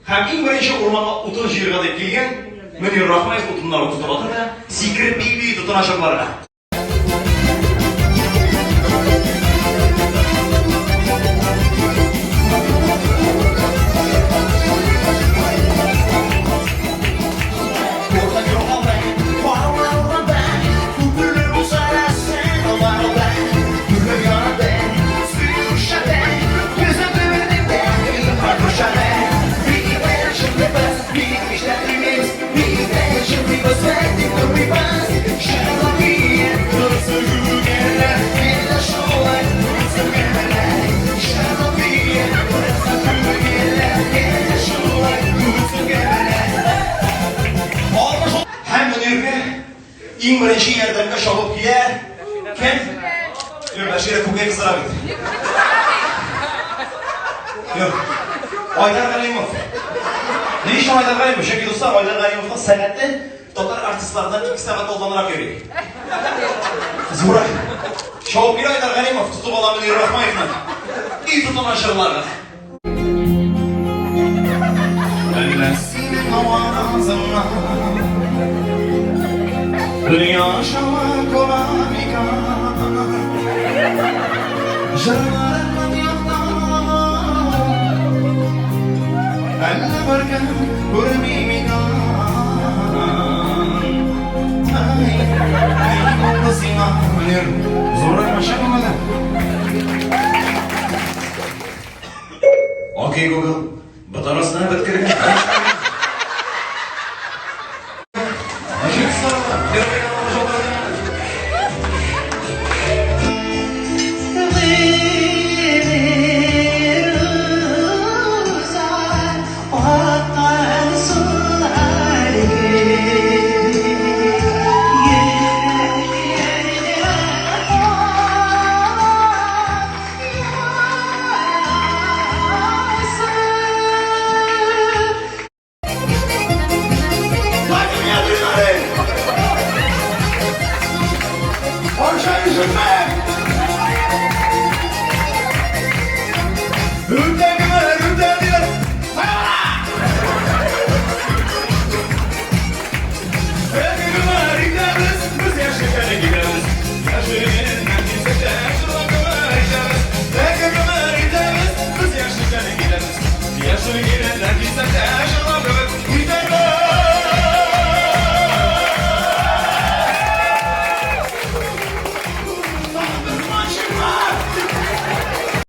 Һәм иң беренче урманга утын җыерга дип килгән Мөнир Рахмаев утыннарын тотып ата да, сикереп бии-бии тотына чыпларга. Һәм Мөниргә иң беренче ярдәмгә чабып килә кем? Юк, Бәширә күкәй кыздыра бит. Юк. Айдар Галимов. Ни өчен Айдар Галимов? Чөнки, дуслар, Айдар Галимовның сәләте татар артистларыннан 2 сәгать алданрак йөри. Зурак. Чабып килә Айдар Галимов, тотып ала Мөнир Рахмаевны. И тотына җырларга. Әллә синең авазыңа Дөнья шавы кула микән? Җырларыңның якта Әллә беркем күрми микән? Ай, ни булды сиңа, Мөнир? Зуррак машина булмады. Окей, Google, бот арасына беткергән.